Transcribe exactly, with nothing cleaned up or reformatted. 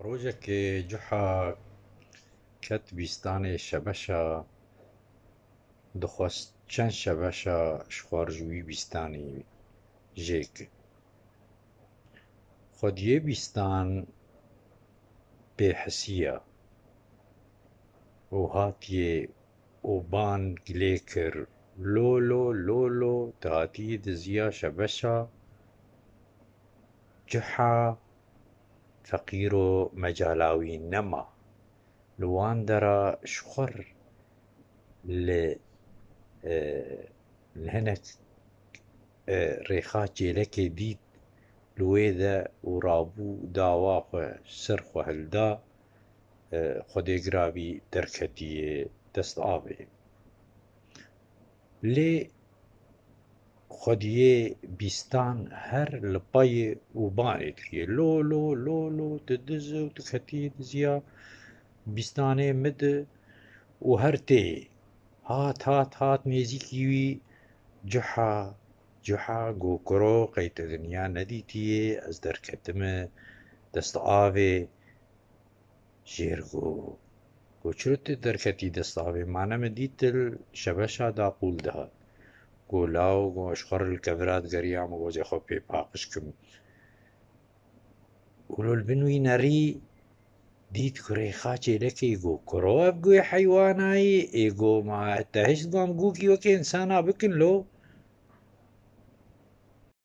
Rojekê Cuha ket bîstanê şebeşa, dixwest çend şebeşa ji xwe ji wî bîstanî jêke. Xwediyê bîstan bêhisiya û hatiye û bang lê kir, "Lolo, lolo, tu hatiyî diziya şebeşa?" Cuha feqîro mecala wî nema. Li wan dera ji xwe r-, li, e, li hinek, e, rêxa çêlekê dît li wê de û rabû dawa xwe ser xwe hilda, e, Xwedê giravî derketiye dest avê. Lê xwediyê bîstan her li payê û banê dikiriye. "Lo, lo, lo, lo, tu diz û tu ketiye diziya bîstanê min de." Û her tê. Hat, hat, hat nêzîkî wî, "Cuha, cuha," go, "kuro, qey te dinya nedîtiye, ez derketime dest avê." Jêr go, go, "Çiro tu derketî dest avê? Ma ne min dît tu li şebeşa da qûl dihat?" Go, "Law," go, "ez ji xwe re li kevira digeriyam û go ez ê xwe pê paqij kim." Û lo li bin wî nerî dît ku rêxa çêlekê, go, "Kuro ev guhê heywanayî?" Ê go, "Ma te hişt van gûkî wekî însana bikin lo?"